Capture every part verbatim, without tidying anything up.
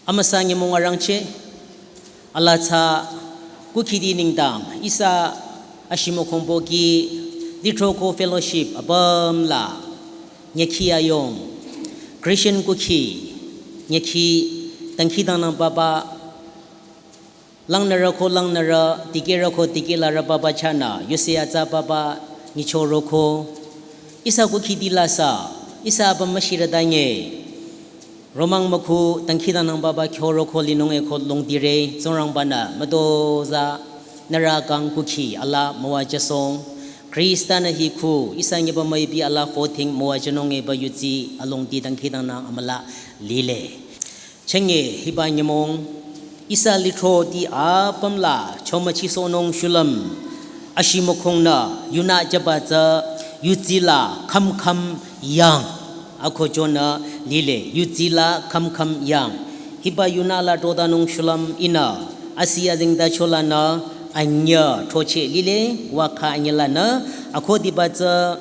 Amüsa nyümong arangcheh, alaa tsü kukhidi nengdang ihsa ashimükhongbo ki lithro ko fellowship apüm la nyükhi ayong, Christian kukhi nyükhi dangkhidangnang papa, langnürü ko langnürü, dikehrü ko dikehlarü papa chahnü yusi atsa papa nyichoro ko, ihsa kukhidi la sü ihsa apüm müshirü dange romang mükhu dangkhidangnang papa khyoro ko linung e ko longdire. Tsingrangba-nü mütozah nührü kang kukhi alaa müwajüsohng. Khrista-nü hi khu ihsa nyeba müipi alaa ko thing müwajünung eba yudsi alongdi dangkhidangnang amülah lile. Chenge hiba nyümong ihsa lithroti apüm la chomüchisohnung shulüm, ashimükhongnü yunü jüba tsü yudsi la khümkhüm yang. Ako chonü lile, yudsi la khümkhüm yang. Hiba yunü la trotanung shulüm ihnü asi azengtacho lanü anyüh throcheh lile, wakha anyüh lanü. Akhudiba tsü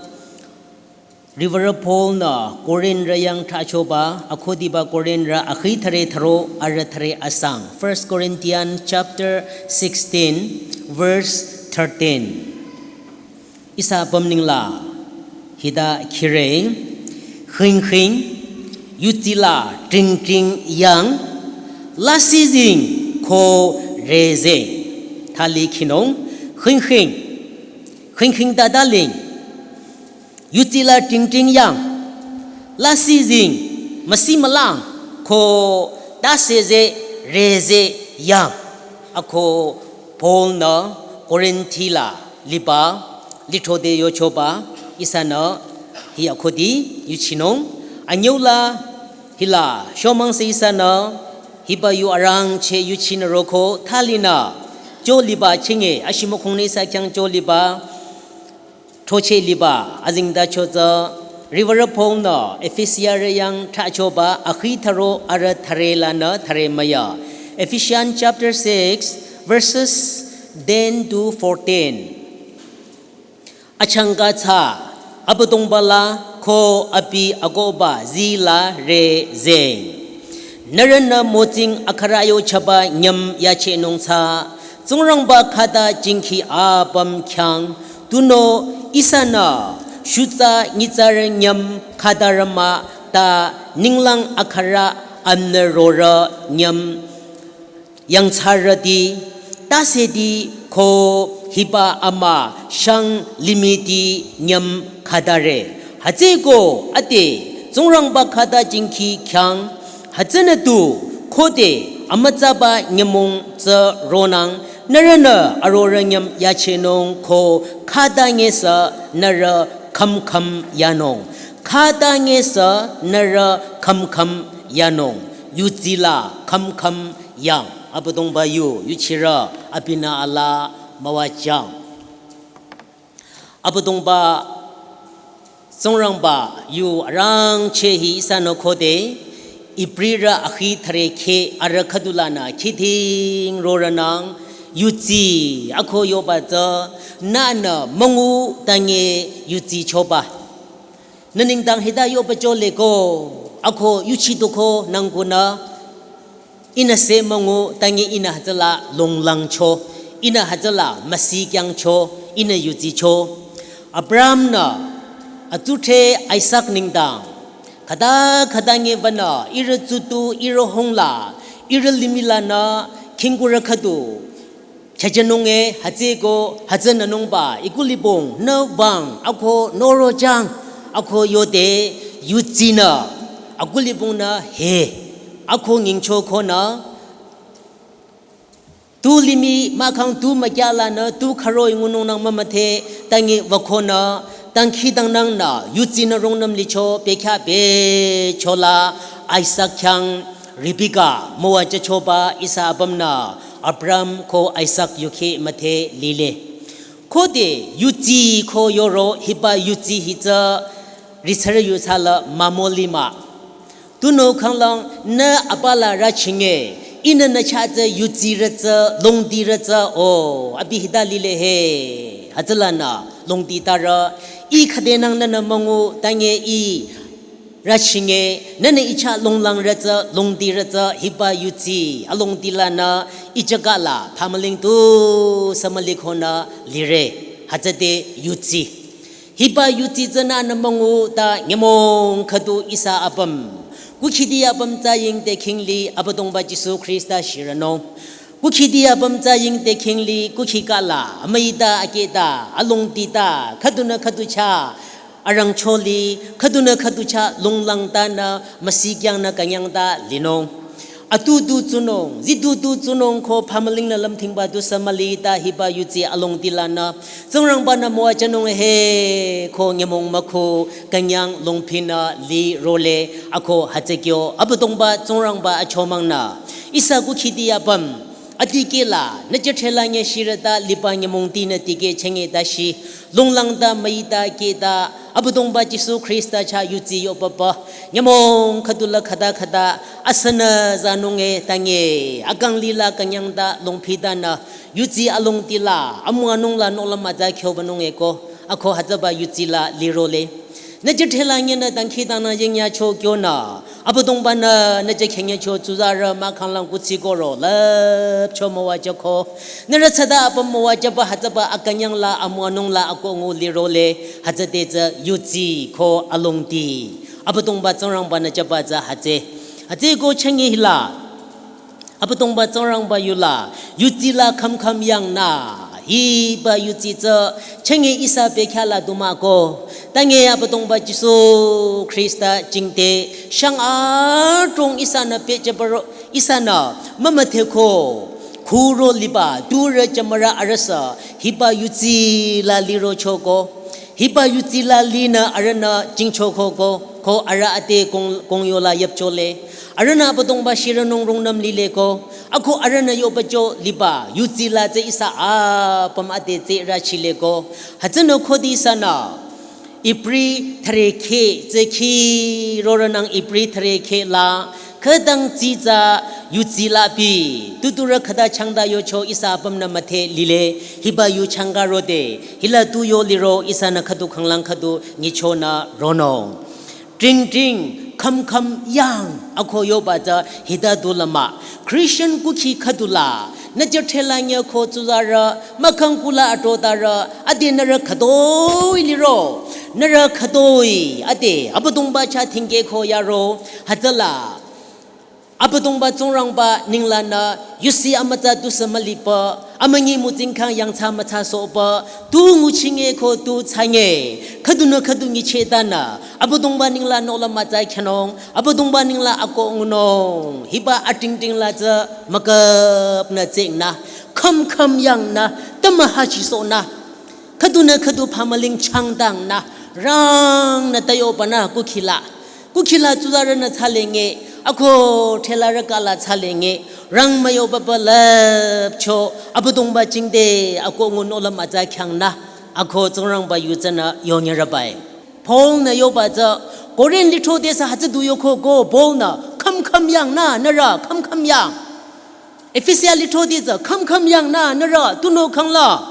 Reverend Paul-nü Korinthrü yang thrahchoba, akhudiba Korinthrü akhi thüre thüro arüh thüre asang. First Corinthians chapter sixteen, verse thirteen. Ihsa apüm nengla hita khire, khingkhing, yudsi la tringtring yang, lasih zing ko rezeh. Thali khinung, khingkhing, khingkhing tata ling, yudsi la tringtring yang, lasih zing, müsi mülang, ko tase zeh rezeh yang. Ako Paul-nü Korinthi la liba lithrode yochoba ihsanü hi akhudi yuchinung. Anyüla hila shomang se ihsanü hiba yu arangcheh yuchinü roko thalinü cho liba chenge, ashimükhongnü ihsa khyang cho liba, throcheh liba azengtacho tsü Reverend Paul-nü Ephesiarü yang thrahchoba akhi thüro arüh thüre lanü thüre müyü. Ephesians chapter six, verses ten to fourteen. Achangka tsü Abüdongba la ko abi akohba zii la rezeng. Nührünü mütsing akhürü yochaba nyüm yachehnung tsü Tsingrangba khata jingkhi apüm khyang, tunüo ihsanü shutsa nyitsarü nyüm khatarü mah, ta ninglang akhürü amnü rorü nyüm yangthsarüti, taseti ko hiba amü shang limihti nyüm khatare. Hütsüeko ade Tsingrangba khata jingkhi khyang, hütsünü tu khode amütsaba nyümong tsü ronang, nührünü arorü nyüm yachehnung ko khata ngesü nührü khümkhüm yanung. Khata ngesü nührü khümkhüm yanung. Yudsi la khümkhüm yang. Abüdongba yu yuchirü abinü alaa müwajüng. Abüdongba Tsingrangba yu arangcheh hi ihsanü khode Ibrirü akhi thüre khe arüh khüdu lanü khiding rorünang, yudsi ako yoba tsü nünü müngu tange yudsi choba. Nü nengdang hita yoba chole ko, ako yuchidoko nangkunü, ihnü se müngu tange ihnü hütsüla longlangcho, ihnü hütsüla müsikyangcho, ihnü yudzicho. Abraham-nü atsudhre Isak nengdang khüta khüta nge wünü ihrü tsutu ihrü hongla, ihrü limih lanü khingkurü khüdu khyajünung e, hütsüeko hütsününungba ikulibong nü wüng ako noro jüng ako yode yudsinü akulibongnü he ako nyingcho konü tu limih mahkhang tu mükya lanü tu khüro-i ngunungnang mümüdhe tange wükonü dangkhidangnangnü yudsinü rungnüm licho bekhyah bechola Isak khyang Rebeka müwajüchoba ihsa apümnü Abraham ko Isak yukheh müdhe lile. Khode yudsi ko yoro hiba yudsi hi tsü ritsarü yu thsala mümüli mah. Tunüo khanglang nü abala rüchinge, ihnü nü chah tsü yudsirü tsü longdirü tsü o abi hita lile he. Hütsülanü longditarü, ih khüdenang nünü müngu tange ih Rachinge, nühnü icha longlang rütsü, longdi rütsü, hiba yudsi, alongdi lanü, ichaka la, pamaling tusü mülikhonü, lire, hütsüde yudsi. Hiba yudsi tsünü nü müngu ta nyümong khüdu ihsa apüm. Kukhidi apüm tsü yingte khingli, Abüdongba Jisu Khrista shirünung. Kukhidi apüm tsü yingte khingli, kukhi kala, amüita aketa, alongdi ta, khüdunü khüdu cha, arangcholi, khüdunü khüdu cha, longlang tanü, müsikyangnü künyang ta, linung. Atutu tsunung, zitutu tsunung ko pamalingnü lümthingba tusü müli ta hiba yudsi alongdi lanü, Tsingrangbanü müwajünung he ko nyümong mükhu, künyang longphinü, lirole, ako hütsükyo, Abüdongba Tsingrangba achomangnü. Ihsa kukhidi apüm, adikehla, nü jüthela nye shirüta liba nyümongtinü dikeh chenge ta shi, longlang ta müita keta, Abüdongba Jisu Khrista cha yudsi yopapa, nyümong khüdula khüta khüta, asünü zanunge tange, akang lila künyang ta longphi tanü, yudsi alongdi la, amüwanung la nohlüm atsa khyobanung eko, ako hütsüba yudsi la lirole. Nü jüthela nyenü dangkhidangnang yingyacho kyonü, Abüdongbanü nü jükhenyecho tsuzarü mahkhang lang kuthsi koro lüpcho müwajüko. Nührü tsüta apüm müwajüba hütsüba akünyang la amüwanung la akongu lirole hütsüde tsü yudsi ko alongdi. Abüdongba Tsingrangbanü jüba tsü hütsü. Hütsüko chenge hila. Abüdongba Tsingrangba yula, yudsi la khümkhüm yangnü, hiba yudsi tsü, chenge ihsa bekhyah la dumako, tange Abüdongba Jisu Khrista jingte, shang adrong ihsanü pehjübaro, ihsanü, mümüdheko, khuro liba, durü jümürü arüsü, hiba yudsi la lirochoko, hiba yudsi la linü arühnü jingchoko ko, ko arüh ate kong, kong yola yüpchole. Arühnü Abüdongba shirünung rungnüm lileko. Ako arühnü yobacho liba, yudsi la tsü ihsa apüm ate tsü rachileko. Hütsünü khode ihsanü, Ibri thürekheh, tsü khi rorünang Ibri thürekheh la, khütang tsitsa yudsi la bi, tuturü khüta changta yocho ihsa apümnü müdhe lile, hiba yu changka rode, hila tu yo liro ihsanü khüdu khanglang khüdu nyichonü ronung. Tring tring, khüm khüm yang, ako yoba tsü hita du lama. Christian kukhi khüdula, nü jüthela nye ko tsuzarü, mahkhang kula atrotarü, ade nührü khütoi liro, nührü khütoi, ade, Abüdongba chah thingkeh ko yaro, hütsüla. Abüdongba Tsingrangba ninglanü, yusi amütsa tusü müliba, amünyi mütsingkhang yangthsa mütsa sohba, tu nguchinge ko tu thsange, khüdunü khüdu nyichehtanü, Abüdongba ningla nohlüm atsa khyünung, Abüdongba ningla ako ngunung, hiba atingting la tsü müküpnü tsingnü, khümkhüm yangnü, tümü hachisohnü. Khüdunü khüdu pamaling changtangnü, rangnü tayobanü kukhila. Kukhila tsuzarünü thsalenge, ako thelarü kala thsalenge, rang müyobaba lüpcho, Abüdongba jingte, ako ngu nohlüm atsa khyangnü, ako Tsingrangba yu tsünü yonyerübai. Paul-nü yoba tsü, Korinth lithro te sü hütsü du yoko ko, Paul-nü, khüm khüm yangnü, nührü, khüm khüm yang. Efesia lithro te tsü khüm khüm yangnü nührü tunüo khangla.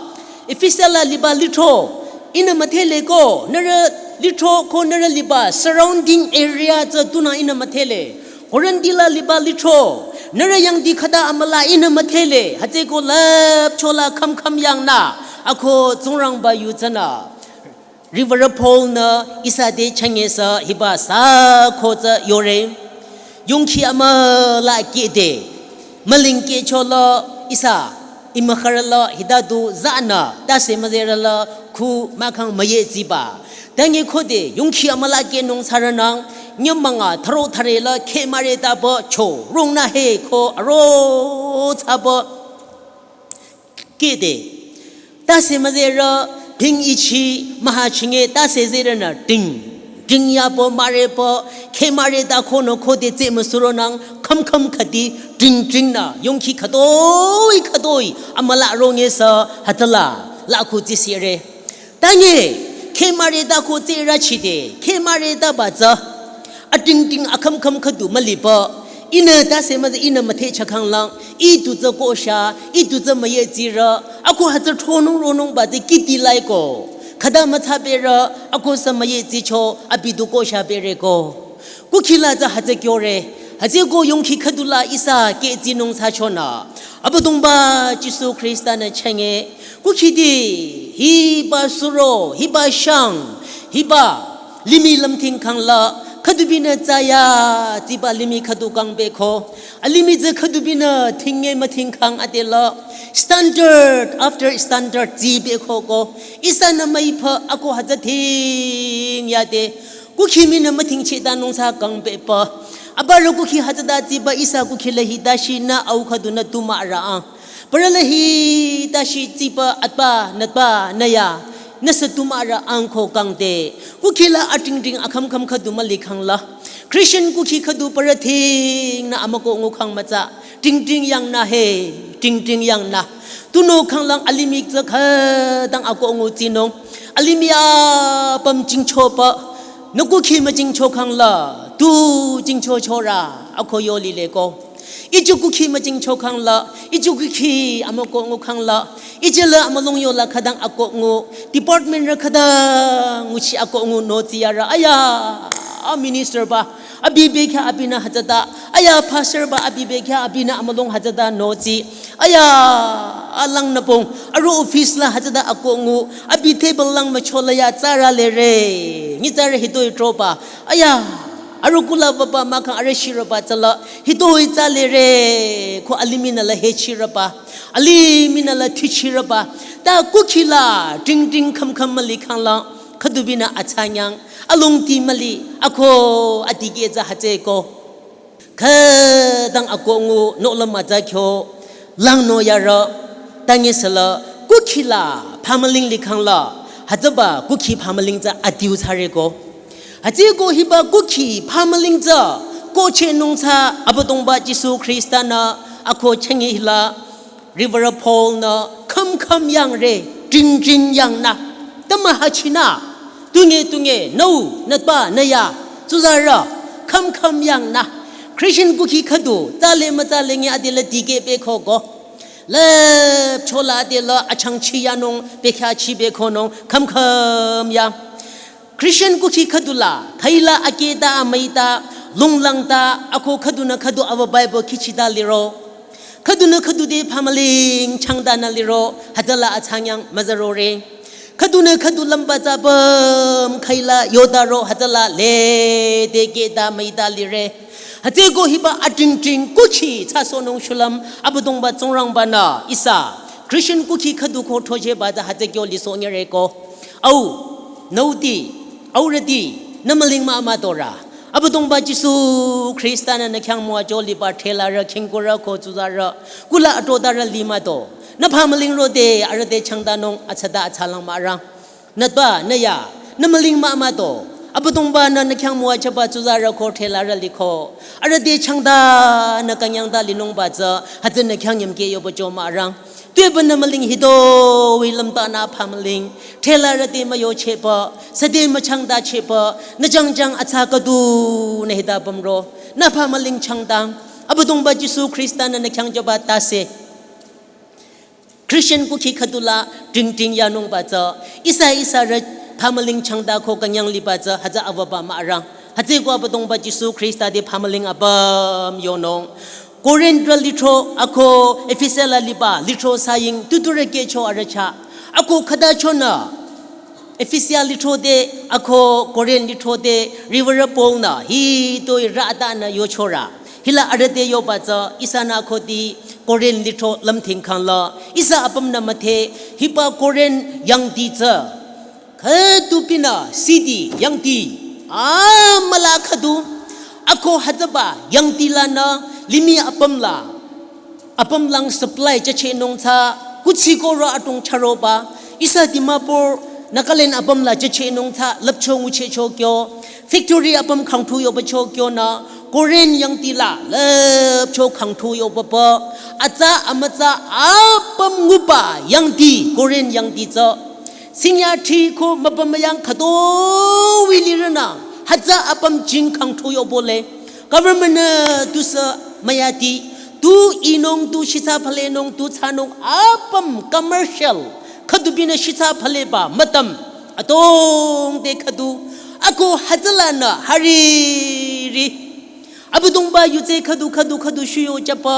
Efesia la liba lithro. Ihnü müdhele ko nührü lithro ko nührü liba surrounding area tsü tunü ihnü müdhele. Korinth la liba lithro. Nührü yangdi khüta amüla ihnü müdhele. Hütsüko lüpcho la khüm khüm yangnü. Ako Tsingrangba yu tsünü. Reverend Paul-nü ihsa te chünye sü hiba sü ko tsü yore. Yongkhi amüla kihde. Müling kihcho la ihsa. Imükhürü la hita du zanü. Tase müzerü la khu mahkhang müyetsiba. Tangi khode yongkhi amüla kihnung thsarünang. Nyümanga tharo thare la kheh müretaba cho. Rungnü he ko aro thsaba. Kihde. Tase müzerü, ping ichi, mühachinge, tase zerünü, ding. Ding yaba, müreba, kheh müreta ko nü khode tsü müsuronang, khüm khüm khüdi, ding ding nü, yongkhi khütoi khütoi, amüla ronge sü, hütsüla, la khu tsisire. Tangi, kheh müreta ko tsü rachide, kheh müretaba tsü. Ating ting akhüm khüm khüdu müliba. Ihnü tase müzeh ihnü müdhe chakhanglang. Ih tu tsü kosha, ih tu tsü müyetsirü. Ako hütsü thronung ronungba tsü kihdi laiko. Khüta mütsa berü, ako sü müyetsicho, abi du kosha bereko. Kukhi la tsü hütsü kyore. Hütsüeko yongkhi khüdu la ihsa kehzinung thsachonü, Abüdongba Jisu Khrista-nü chenge. Kukhiti hiba suro, hiba shang, hiba limih lümthing khang la khüdubinü tsaya, tsiba limih khüdu kang beko. Alimih tsü khüdubinü thinge müthing khang ade la standard after standard tsi beko ko. Ihsanü müipha ako hütsü thing yade. Kukhi minü müthingcheh tanung thsa kang bepü. Abürü kukhi hütsüta tsiba ihsa kukhi la hita shinü au khüdunü tu mah rang. Parü la hita shi tsiba atba nütba nüya. Nüsü tu mah rang ko kangde. Kukhi la atingting akham kham khüdu müli khang la. Christian kukhi khüdu parü thingnü amükoh ngu khang mütsa. Tingting yangnü he, tingting yangnü. Tunüo khanglang alimih tsü khütang akoh ngu tsinung. Alimih apüm jingchoba. Nü kukhi müjingcho khang la. Tu jingcho chorü. Ako yo lile ko. Iju kukhi müjingcho khang la. Iju kukhi amükoh ngu khang la. Iju la amülung yola khütang akoh ngu. Department rü khütang nguchi akoh ngu nü tsiyarü. Aya, a minister ba. Abi bekhyah abinü hütsüta. Aya pastor ba abi bekhyah abinü amülung hütsüta nü tsi. Aya, alang nüpung. Arüh office la hütsüta akoh ngu. Abi table lang müchola ya tsarü lere. Nyitsarü hitoi troba. Aya, arüh kula baba mahkhang arüh shirüba tsüla. Hitoi tsa lere. Ko alimih nü la hechirüba. Alimih nü la thichirüba. Ta kukhi la tingting kham kham müli khang la. Khüdubinü atsanyang. Alongti müli, ako atikeh tsü hütsüeko. Khütang akoh ngu nohlüm mütsa kyo. Lang nü yarü. Tangi sela kukhi la phamüling likhang la. Hütsüba kukhi phamüling tsü adiu thsareko. Hütsüeko hiba kukhi phamüling tsü. Kohchehnung tsü Abüdongba Jisu Khrista-nü ako chengi hila. Reverend Paul-nü kham kham yangre, tingting yangnü. Tama hachinü. Tunge tunge, nü-u, nütba, nüya, tsuzarü, kham kham yangnü. Christian kukhi khüdu, tsale mütsale nge adela dikeh beko ko. Lüpchola adela achangchi yanung, bekhyahchi bekonung, kham kham yang. Christian kukhi khüdu la, khaila akehta amüita, lunglangta, ako khüdunü khüdu ava Bible khichita liro. Khüdunü khüdu te phamüling changtanü liro, hütsüla atsanyang müzarore. Khüdunü khüdu lümba tsü püm khaila yotaro, hütsüla lede kehta müita lire. Hütsüeko hiba atingting kukhi thsasohnung shulüm, Abüdongba Tsingrangba-nü, ihsa, Christian kukhi khüdu ko throchehba tsü hütsü kyo lisoh nyereko. Au, nü-uti, aurüti, nü müling mah mütorü. Abüdongba Jisu Khrista-nü nü khyang müwajü liba thelarü, khingkurü ko tsuzarü. Kula atrotarü li müto. Nü phamüling rode, arüh te changtanung, atsata atsalang mah rang. Nütba, nüya, nü müling mah müto. Abüdongba-nü nü khyang müwajüba tsuzarü ko thelarü liko. Arüh te changtanü künyangta linungba tsü, hütsü nü khyang nyümkeh yoba cho mah rang. Tuepü nü müling hitoi lümtanü phamüling. Thelarü te müyochehba, süte müchangtachehba, nü jangjang atsa khüdunü hita pümro. Nü phamüling changtang. Abüdongba Jisu Khrista-nü nü khyang jüba tase. Christian kukhi khüdu la tingting yanungba tsü. Ihsa ihsarü phamüling changta ko künyang liba tsü. Hütsü avaba mah rang. Hütsüeko Abüdongba Jisu Khrista te phamüling apüm yonung. Korinth lithro ako Efesa la liba lithro saying tuturü kehcho arüh chah. Ako khüta chonü. Efesa lithro te ako Korinth lithro te Reverend Paul-nü hitoi rütanü yochorü. Hila arüh te yoba tsü ihsanü koti Korinth lithro lümthing khang la. Ihsa apümnü müdhe hiba Korinth yangdi tsü. Khüdu pinü city yangdi. Amüla khüdu. Ako hütsüba yangdi lanü limih apüm la. Apüm lang supply jüchehnung tsü. Kuthsi koro atung chüroba. Ihsa Dimapur, Nagaland apüm la jüchehnung tsü. Lüpcho nguchehcho kyo. Factory apüm khangthu yoba cho kyonü. Korinth yangdi la. Lüpcho khangthu yoba pü. Atsa amütsa apüm nguba yangdi. Korinth yangdi tsü. Sinyati ko müpümüyang khütoi lirünü, hütsü apüm jing khangthu yobole. Government-nü tusü müyati, tu inung, tu shitsa phalenung, tu thsanung apüm commercial. Khüdu binü shitsa phaleba mütüm. Atong te khüdu. Ako hütsülanü hari ri. Abüdongba yutse khüdu khüdu khüdu shuyo jüpü.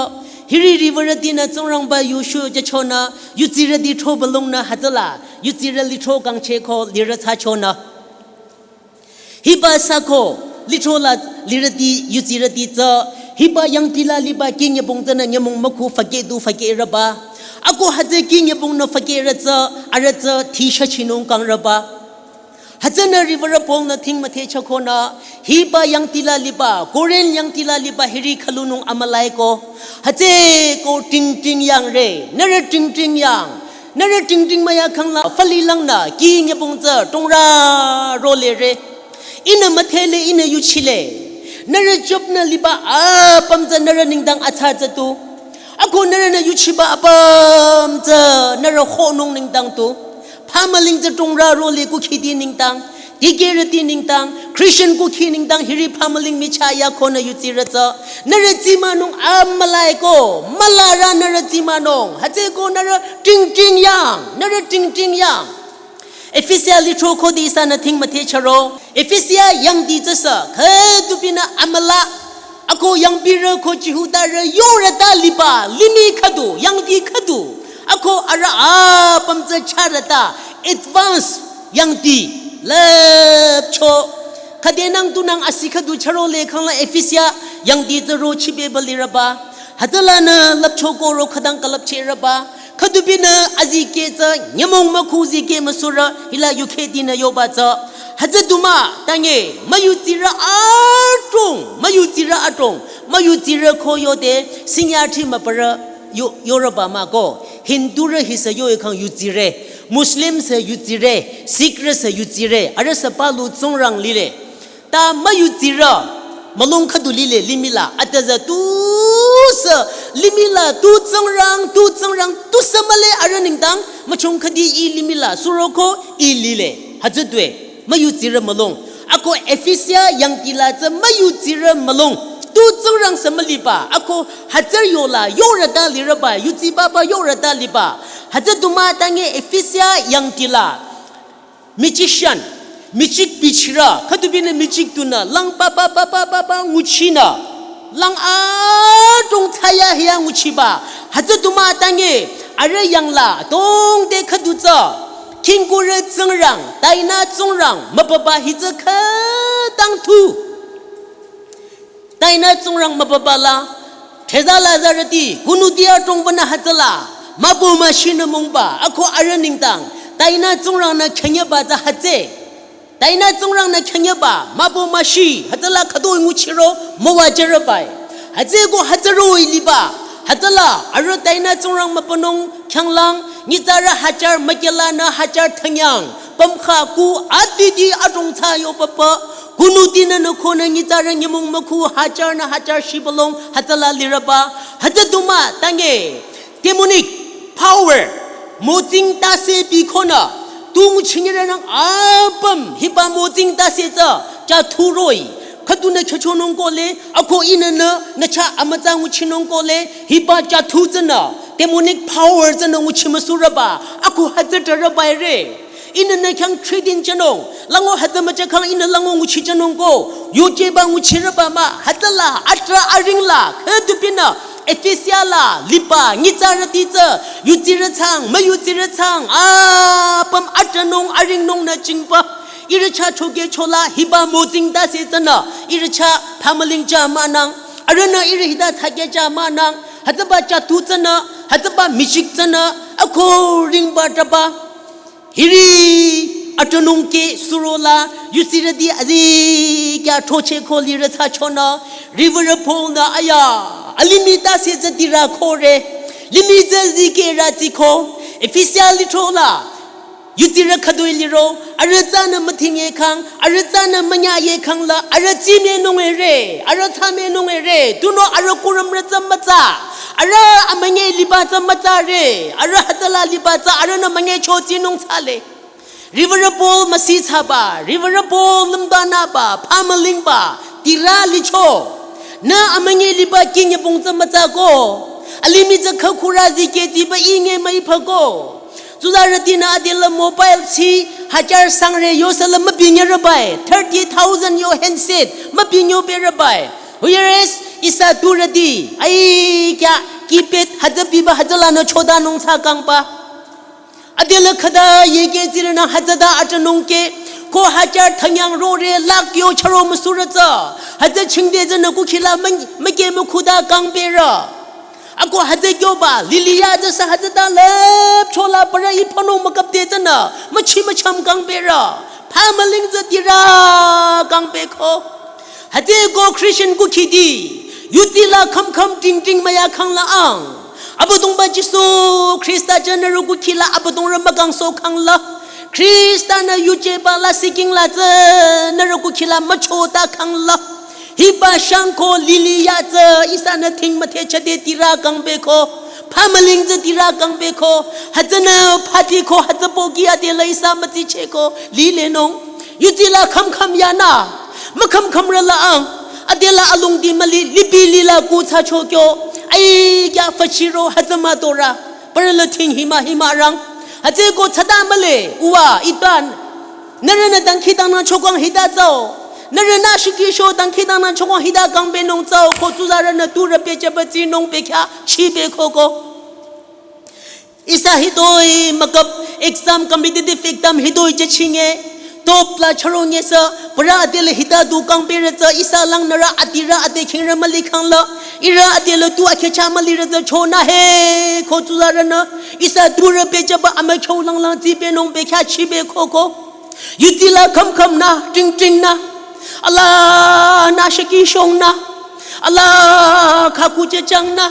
Hiri riwürütinü Tsingrangba yu shuyo jüchonü, yutsirüti throbalongnü hütsüla, yutsirü lithro kangcheh ko lirü thsachonü. Hiba sako, lithro la lirüti, yutsirüti tsü, hiba yangdi la liba kih nyübong tsünü nyümong mükhu fükeh du fükehrüba. Ako hütsü kih nyübongnü fükehrü tsü, arüh tsü thi shachinung kangrüba. Hütsünü riwürü Paul-nü thing müthehchehkonü, hiba yangdi la liba, Korinth yangdi la liba hiri khülunung amülaiko. Hütsüko tingting yangre, nührü tingting yang. Nührü tingting müyakhangla, falilangnü, kih nyübong tsü, tongra rolere. Ihnü müdhele, ihnü yuchile. Nührü Job-nü liba apüm tsü nührü nengdang atsa tsü tu. Ako nührünü yuchiba apüm tsü nührü khonung nengdang tu. Phamüling tsü tongra role kukhiti nengdang. Dikehrüti nengdang. Christian kukhi nengdang hiri phamüling michah yakonü yutsirü tsü. Nührü tsimanung amülaiko. Mülarü nührü tsimanung. Hütsüko nührü tingting yang. Nührü tingting yang. Efesia lithro khode ihsanü thing müthehchehro. Efesia yangdi tsüsü, khüdupinü amüla. Ako yangpirü ko Jihudarü yorüta liba, limih khüdu, yangdi khüdu. Ako arüh apüm tsü charüta, advance yangdi, lüpcho. Khüdenang tunang asi khüdu charo le khangla Efesia yangdi tsü rochibe balirüba. Hütsülanü lüpcho ko ro khüdang külüpchehrüba. Khüdupinü azikeh tsü nyümong mükhu zikeh müsurü hila yukhetinü yoba tsü. Hütsü du mah, tange, müyutsirü adrong, müyutsirü adrong, müyutsirü ko yode, sinyarthi mübürü yo-, yorüba mah ko. Hindurü hisü yoikhang yutsire, Muslimsü yutsire, Sikhrüsü yutsire, arühsü palu Tsingrang lile. Ta müyutsirü, mülung khüdu lile limih la, atüzü tusü, limih la tu Tsingrang, tu Tsingrang, tusü mühle arüh nengdang, müchong khüdi ih limih la, suroko ih lile. Hütsü tue, müyutsirü mülung. Ako Efesia yangdi la tsü müyutsirü mülung. Tu Tsingrang sü müliba, ako hütsü yola, yorüta lirüba, yutsibaba yorüta liba. Hütsü du mah tange Efesia yangdi la. Magician, magic bichirü, khüdupinü magic tunü, lang pa pa pa pa pa pa nguchinü, lang adrong thsayahiya nguchiba, hütsü du mah tange, arüh yangla, tongde khüdu tsü, khingkurü Tsingrang, tainü Tsingrang, mübüba hitsü khütang tu. Tainü Tsingrang mübüba la, theza lazarüti, kunuti adrong bünü hütsüla, mübü müshinü mungba, ako arüh nengdang, tainü Tsingrangnü khenyeba tsü hütsü. Tainü Tsingrangnü khenyeba, mübü müshi, hütsüla khütoi nguchiro, müwajürübai. Hütsüko hütsü roh-i liba, hütsüla, arüh tainü Tsingrang mübünung, khyanglang, nyitsarü hajar mükelanü hajar thanyang, pümkha ku atiti adrong thsayo papa, kunutinü nü khonü nyitsarü nyümong mükhu hajar nü hajar shibülung hütsüla lirüba, hütsü du mah tange, demonic power, mütsing tase bikonü, tu nguchinyerünang apüm, hiba mütsing tase tsü, jathu roh-i, khüdunü chachonung kohle, ako ihnünü, nü chah amütsa nguchinung kohle, hiba jathu tsünü, demonic power tsünü nguchi müsurüba, ako hütsü trarübaire. Ihnünü khyang trading jünung, lango hütsü müjükhang ihnü lango nguchijünung ko, yojeba nguchirüba mah, hütsüla, atra aringla, khüdupinü, Efesia la, liba, nyitsarüti tsü, yutsirü thsang, müyutsirü thsang, apüm atranung, aringnung nü jingba, ihrü chah chokehchola, hiba mütsing tase tsünü, ihrü chah phamüling ja mahnang, arühnü ihrü hita thsakeh ja mahnang, hütsüba jathu tsünü, hütsüba magic tsünü, ako ringba traba. Hiri atranung keh surola, yutsirüti azikyah throcheh ko lirü thsachonü, riwürü Paul-nü aya, alimih tase tsü tirü khore, limih tsü zikehrü tsiko, Efesia lithro la, yutsirü khütoi liro, arüh tsünü müthingyekhang, arüh tsünü münyayekhang la, arüh tsimenungere, arüh thsamenungere, tunüo arüh kurümrü tsü mütsa, arüh amünyi liba tsü mütsare, arüh hütsüla liba tsü, arühnü münyicho tsinung thsale. Riwürü Paul müsi thsaba, riwürü Paul lümdanüba, phamülingba, tirü licho. Nü amünyi liba kih nyübong tsü mütsako. Alimih tsü khükhurü zikeh tsiba inge müiphako. Tsuzarütinü adela mobile si, hajar sangre yosela mübinge rabai, thirty thousand yo handset mübinge be rabai. Whereas ihsa turüti, ai kya keypad hütsü biba hütsülanü chodanung thsa kangba. Adela khüta yeke zirünü hütsüta atanung ke, ko hajar thanyang rore lakh yo charo müsurü tsü. Hütsü chingde tsünü kukhila mü-, müke mükhuta kangberü. Ako hütsü kyoba, liliya tsü sa hütsüta lüpchola parü iphanung mükapde tsünü, müchi mücham kangberü. Pha müling tsü tirü kangbe ko. Hütsüko Christian kukhiti, yutila kham kham ting ting müya khangla ang. Abüdongba Jisu Khrista tsü nührü kukhila Abüdongrü mükangsoh khangla. Khrista-nü yujeba la siking la tsü nührü kukhila müchota khangla. Hiba shangko liliya tsü ihsanü thing müthehchade tirü kangbe ko. Pha müling tsü tirü kangbe ko. Hütsünü phati ko hütsü poki adela ihsa mütsiche ko. Lilenung. Yutila kham kham yanü. Mükham kham rüla ang. Adela alongdi müli lipi lila kuthsa chokyo. Ai kya fachiro hütsü mütorü. Parü la thing hima hima rang. Hütsüko thsata mühle. Uwa itan. Nührünü dangkhidangnang chokang hita tsao. Nührünü shikisho dangkhidangnang chokang hita kangbenung tsao. Ko tsuzarünü turü pehchaba tsinung pehkya chibe koko. Ihsa hitoi mükap exam, competitive exam hitoi jechinge. Top la charonge sü, parü adela hita du kangberü tsü ihsa langnürü adirü ade khingrü müli khangla. Ihrü adela tu akhecha mülirü tsü chonü he ko tsuzarünü. Ihsa turü pehchaba amükhyo langlang tsibenung pehkya chibe koko. Yutila kham kham nü, ting ting nü. Ala nü shikishong nü. Ala khaku jechang nü.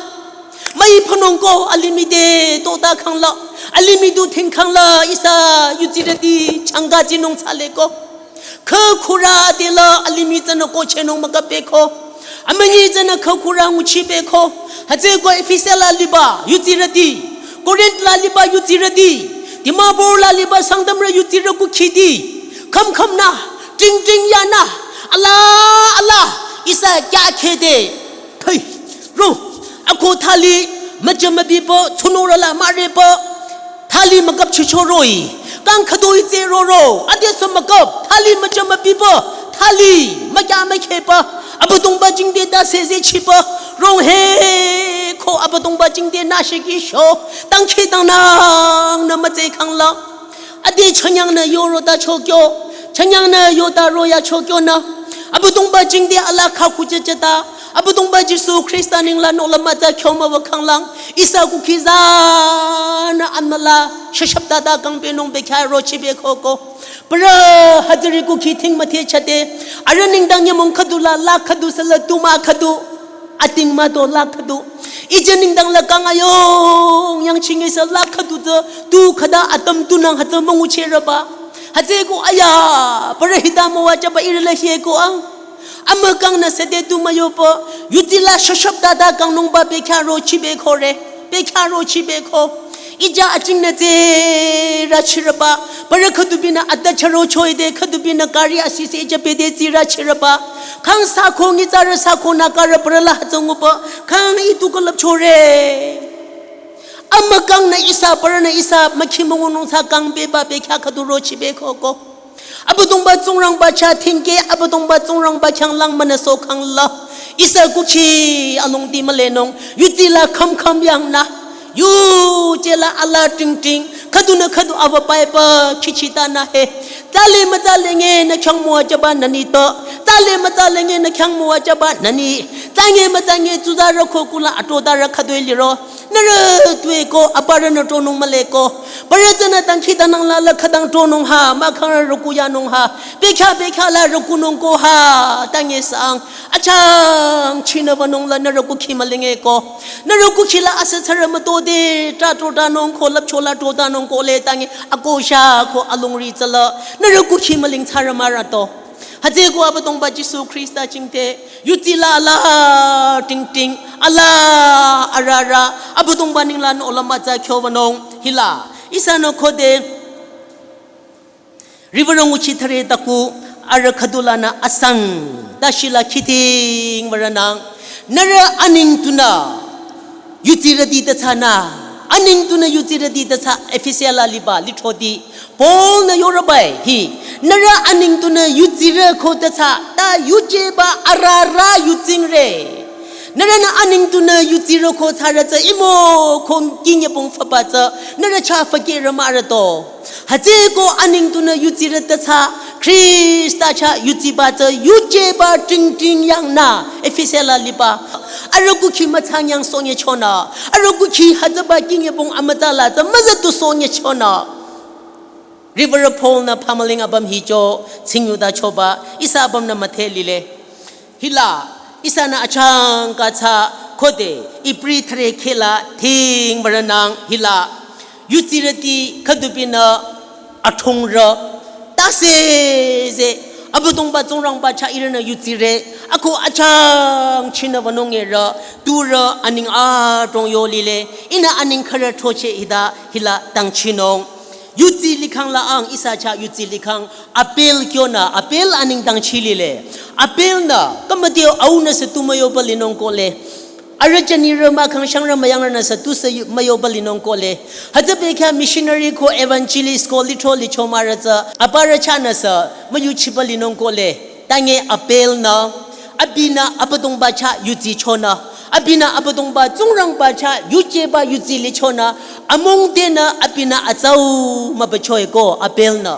Müi phanung ko alimih te tota khangla. Alimih du thing khangla ihsa yutsirüti changa jinung thsale ko. Khakhurü adela alimih tsünü ko chenung mükapbe ko. Amünyi tsünü khakhurü nguchibe ko. Hütsüko Efesa la liba yutsirüti. Korinth la liba yutsirüti. Dimapur la liba Sangtamrü yutsirü kukhiti. Kham kham nü, ting ting yanü. Ala, ala, ihsa kya khede. Thoi, ro, ako thali, müjü mübiba, tsunurü la mürepa. Thali mükap chichoroi. Kang khütoi tse roro. Adesü mükap. Thali müjü mübiba. Thali mükya mükheba. Abüdongba jingte ta seze chiba. Rong he ko Abüdongba jingte nü shikisho. Dangkhidangnang nü mütse khangla. Ade chanyang nü yoro ta chokyo. Chanyang nü yota roya chokyo nü. Abüdongba jingte ala khaku jecheta. Abüdongba Jisu Khrista ningla nola mütsa khyoma wü khanglang. Ihsa kukhi zanü amüla shashap tata kangbenung pehkya rochibe koko. Parü hütsüri kukhi thing müthehchade. Arüh nengdang nyümong khüdula la khüdu sela tuma khüdu. Ating müto la khüdu. Ije nengdang la kang ayong yangchinge sela khüdu tsü tu khüta atam tunang hütsü müngucherüba. Hütsüko aya. Parü hita müwajüba ihrü la hieko ang. Amükang nü sede tu müyoba, yutila shashap tata kangnungba pehkya rochibe ko re, pehkya rochibe ko. Ija ajing nü tse rachirüba, parü khüdubinü ata charo choide khüdubinü kari asise ija pede tsi rachirüba. Kang sako ngitsarü sako nü karü parü la hütsü nguba, kang itu külüp chore. Amükang nü ihsa parü nü ihsa mükhi müngunung thsa kangbeba pehkya khüdu rochibe koko. Abüdongba Tsingrangba chah thingke, Abüdongba Tsingrangba khyanglang münüsoh khangla. Ihsa kukhi alongdi mülenung, yutila kham kham yangnü. Yujela ala ting ting, khüdunü khüdu ava paiba khichita nü he. Tsale mütsale nge nü khyang müwajüba nü nito. Tsale mütsale nge nü khyang müwajüba nü ni. Tsange mütsange tsuzarü ko kula atodarü khüdoi liro. Nührü tue ko, aparünü tronung mühle ko. Parü tsünü dangkhidangnang la la khütang tronung ha, mahkhangrü rükuyanung ha. Pehkya pehkya la rükunung ko ha, tange sang. Achang chinü wünung la nührü kukhi mülenge ko. Nührü kukhi la asü tsarü mütode, ta trotanung ko, lüpcho la trotanung ko le tange. Akosha ko alongri tsüla. Nührü kukhi müling tsarü mürato. Hütsüko Abüdongba Jisu Khrista jingte, yutila ala ting ting, ala arara, Abüdongba ningla nola mütsa khyowünung, hila. Ihsanü khode, riwürü nguchi thüre taku, arüh khüdulanü asang, tashila khiting würünang, nührü aning tunü, yutsirüti ta tsünü, Aneng tunü yutsirüti tüthsa Efesia la liba lithroti Paul-nü yorübai hi. Nührü aneng tunü yutsirü ko tüthsa ta yujeba arara yutsingre. Nührünü aneng tunü yutsirü ko thsarü tsü imo ko kinyebong füba tsü nührü chah fükehrü mahrüto. Hütsüeko aneng tunü yutsirü tüthsa Khrista chah yutsiba tsü yujeba tingting yangnü Efesia la liba. Arüh kukhi müthsang yang sonye chonü. Arüh kukhi hütsüba kinyebong amütsa la tsü müzütu sonye chonü. Reverend Paul-nü phamüling apüm hicho tsingyuta choba ihsa apümnü müdhe lile. Hila ihsanü achangka thsa khode Ibri thüre khehla thing würonang hila yutsirüti khüdubinü athongrü tase ze Abüdongba Tsingrangba chah ihrünü yutsire ako achangchinü wünung-e rü turü aneng adrong yo lile ihnü aneng khürü throcheh hita hila dangchinung. Yutsi likhang la ang ihsa chah yutsi likhang Abel kyonü Abel aneng dangchi lile. Abel-nü kümüdeo aunü sü tu müyoba linung kohle. Arüh jünirü mahkhang shangrü müyangrünü sü tu sü yu- müyoba linung kohle. Hütsübekhyah missionary ko evangelist ko lithro licho mahrü tsü aparü chahnü sü müyuchiba linung kohle. Tange Abel-nü abinü Abüdongba chah yutsi chonü. Abinü Abüdongba Tsingrangba chah yujeba yutsi lichonü. Amung tenü abinü atsau mübüchoeko Abel-nü.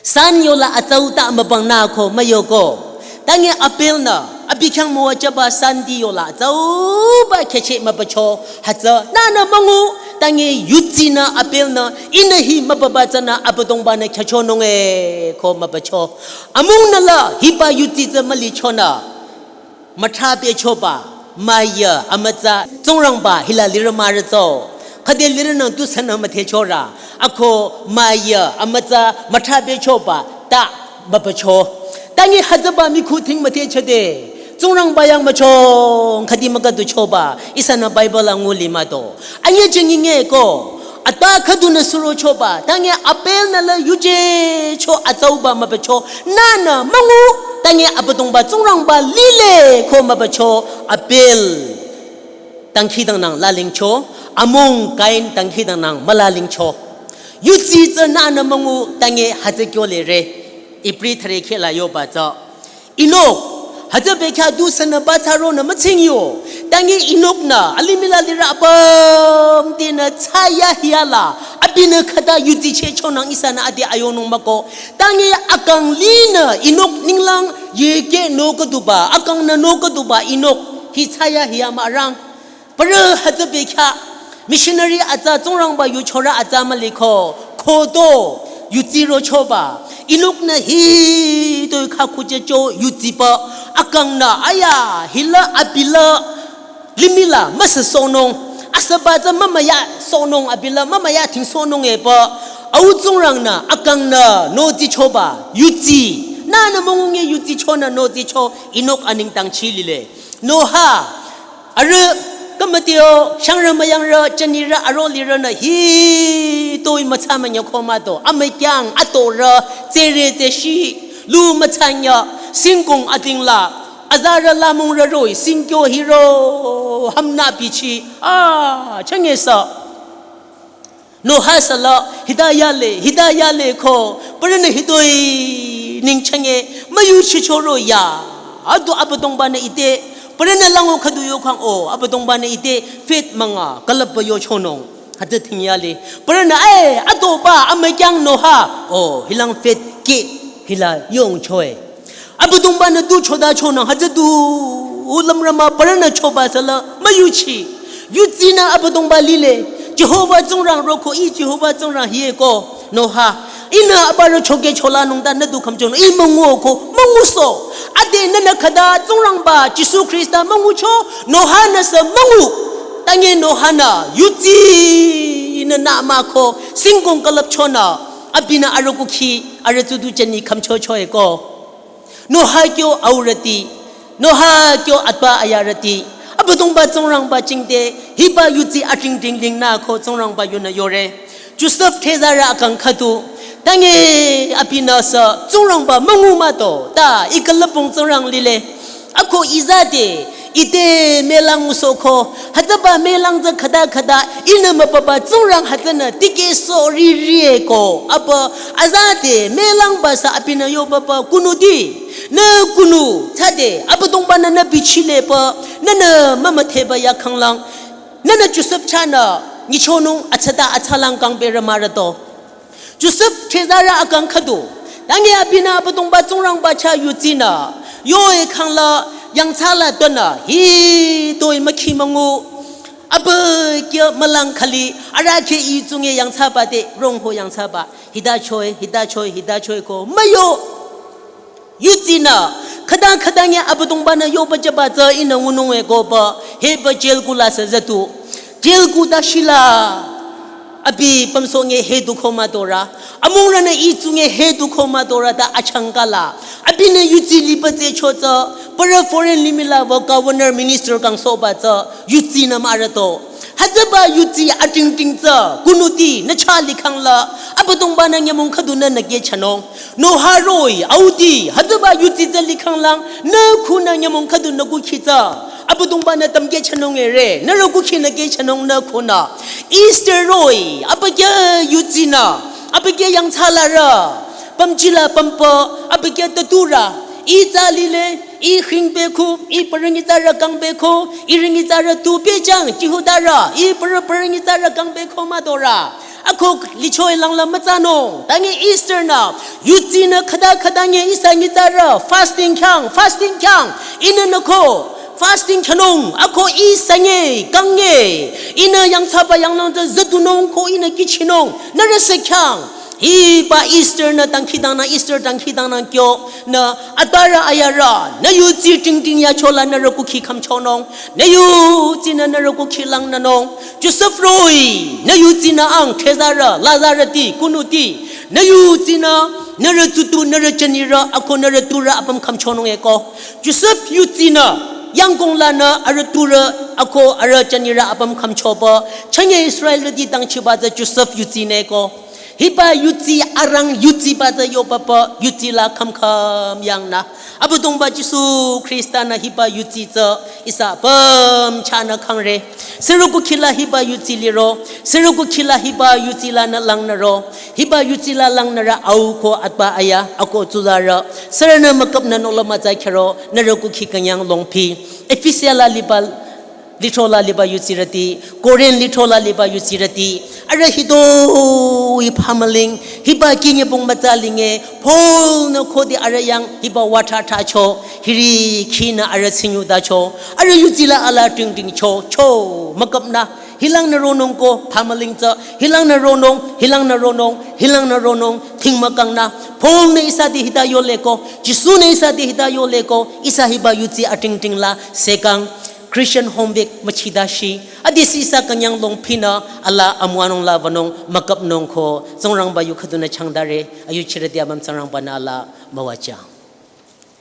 San yola atsau ta mübüngnü ko müyoko. Tange Abel-nü abi khyang müwajüba santi yola atsauba khehcheh mübücho. Hütsü nünü müngu tange yutsinü Abel-nü ihnü hi mübüba tsünü Abüdongba-nü khyüchonung-e ko mübücho. Amungnü la hiba yutsi tsü mülichonü müthra bechoba müyü amütsa Tsingrangba hila lirü mahrütso. Khüde lirünang tusünü müthehchorü. Ako müyü amütsa müthra bechoba ta mübücho. Tange hütsüba mikhu thing müthehchode Tsingrangba yang müchong khüdi mükadu choba ihsanü Bible la nguli mado. Anye jengingeko ata khüdunü surochoba tange Abel-nü la yujecho atsauba mübücho. Nünü müngu tange Abüdongba Tsingrangba lile ko mübücho Abel. Dangkhidangnang lalingcho, amung Kain dangkhidangnang mülalingcho. Yutsi tsü nünü müngu tange hütsü kyolere. Ibri thüre khehla yoba tsü Enok, hütsübekhyah tusünü bathsaronü mütsingyo. Tange Enok-nü alimih la lirü apüm tenü thsayahiya la abinü khüta yutsi chehchonang ihsanü ade ayonung mako. Tange akang linü Enok ninglang yeke nohküduba akangnü nohküduba Enok hi thsayahiya mahrang. Parü hütsübekhyah missionary atsa Tsingrangba yuchorü atsa müliko khoto yutsirochoba Enok-nü hitoi khakhuchehcho yutsiba akangnü aya hila abi la limih la müsüsohnung asüba tsü mümüyasohnung abi la mümüyathingsohnung-e pü au Tsingrangnü akangnü nohtsichoba yutsi nünü müngunge yutsichonü nohtsicho Enok aneng dangchi lile. Noah arüh kümüdeo shangrü müyangrü jünirü aro lirünü hitoi mütsa münyüko mado amükyang atorü tsere tseshi lu mütsanyü singkong ating la azarü lamungrü roh-i singkyo hiro hümnü bichi a chünye sü Noah sü la hita yale hita yale ko parünü hitoi ningchünye müyuchichoro ya adu Abüdongba-nü ite parünü lango khüdu yokhang o Abüdongba-nü ite faith münga külüpba yochonung hütsü thing yale parünü e adoba amükyang Noah o hilang faith ke hila yongcho-e Abüdongba-nü tu chodachonang hütsü tu lümrü mah parünü choba sü la müyuchi yutsinü Abüdongba lile Jehova Tsingrang roko i Jehova Tsingrang hieko Noah ihnü aparü chokecho lanungta nü du khümchonü i münguko müngusoh ade nünü khüta Tsingrangba Jisu Khrista müngucho Noah-nü sü müngu tange Noah-nü yutsinü nü mahko singkong külüpchonü abinü arüh kukhi arüh tsudu jüni khümchocho-e ko Noah kyo aurüti Noah kyo atpa ayarüti Abüdongba Tsingrangba jingte hiba yutsi ating tingting nü ko Tsingrangba yunü yore Josef thezarü akang khüdu tange abinü sü Tsingrangba müngu mado ta i külüpbong Tsingrang lile ako izade Ite melang müsohko, hütsüba melang tsü khüta khüta, ihnü müpaba Tsingrang hütsünü tikehsoh riri-e ko, apa azate melangba sü abinü yobaba kunuti, nü kunu, thsade, Abüdongba-nü nü bichilepü, nünü mümüdheba yakhanglang, nünü Josef chahnü, nyichonung atsata atsalang kangpehre mürato. Josef chezarü akang khüdu. Tangi abinü Abüdongba Tsingrangba chah yudsinü. Yo-e khangla yangthsala tonü. Hitoi mükhi müngu. Abükyü mülang khali. Arahkheh itsunge yangthsaba te. Rongho yangthsaba. Hita choi, hita choi, hita choi ko. Müyo. Yudsinü, khüta khüta nge Abüdongba-nü yoba jüba tsü ihnü ngunung-e koba, heba jail kula sü zütu. Jail ku ta shila, abi pümsoh nge hedu ko müdorü. Amungrünü itsunge hedu ko müdorü ta achangkala. Abinü yudsi liba tsü cho tsü, parü foreign limih la wü governor minister kangsohba tsü, yudsinü mürato. Hütsüba yudsi atingting tsü, kunuti, nü chah likhangla, Abüdongba-nü nyümong khüdunü nü kehchanung. Noah roh-i, auti, hütsüba yudsi tsü likhanglang, nü khunü nyümong khüdu nü kukhi tsü. Abüdongba-nü tam kehchanung ere, nührü kukhi nü kehchanung nü khunü. Esther roh-i, abükyü yudsinü, abükyü yangthsalarü, pümjila pümpü, abükyü taturü, ih tsa lile, ih khingpehko, ih parü nyitsarü kangpehko, ihrü nyitsarü tu pehjang, Jihudarü, ih parü parü nyitsarü kangpehko müdorü. Ako licho-i langla mütsanung. Tangi Esther-nü, yudsinü khüta khüta nge ihsa nyitsarü, fasting khyang, fasting khyang, ihnü nü ko, fasting khyanung, ako ihsa nge, kang nge, ihnü yangthsaba yanglong tsü züdunung ko ihnü kihchinung, nührü sü khyang. Hiba Esther-nü dangkhidangnang, Esther dangkhidangnang kyo, nü atarü ayarü, nü yudsi tingting yachola nührü kukhi khümchonung, nü yudsinü nührü kukhi langnünung, Josef roh-i, nü yudsinü ang, chezarü, lazarüti, kunuti, nü yudsinü, nührü tsutu, nührü jünirü, ako nührü turü apüm khümchonung-e ko. Josef yudsinü, yangkong lanü, arüh turü, ako arüh jünirü apüm khümchoba, chünye Israelrüti dangchiba tsü Josef yudsinü ko. Hiba yudsi arang yudsiba tsü yobaba yudsi la khümkhüm yangnü. Abüdongba Jisu Khrista-nü hiba yudsi tsü ihsa apüm chahnü kangre. Sürü kukhi la hiba yudsi liro, sürü kukhi la hiba yudsi lanü langnüro, hiba yudsi la langnürü au ko atba aya, ako tsuzarü, sürünü müküpnü nohlüm mütsa khero, nührü kukhi künyang longphi. Efesia la liba lithro la liba yudsirüti, Korinth lithro la liba yudsirüti, arüh hitoi phamüling, hiba kinyepung mütsa linge, Paul-nü khode arüh yang hiba watha thacho, hiri khinü arüh sinyudacho, arüh yudsi la ala tingting cho, cho, müküpnü, hilangnü ronung ko, phamüling tsü, hilangnü ronung, hilangnü ronung, hilangnü ronung, thing mükangnü, Paul-nü ihsa te hita yole ko, Jisu-nü ihsa te hita yole ko, ihsa hiba yudsi atingting la, sekang, Christian home week müchidashi. Adisi ihsa künyang longphinü ala amüwanung la wünung müküpnung ko Tsingrangba yu khüdunü changdare, ayuchirüti apüm Tsingrangba-nü ala müwajüng.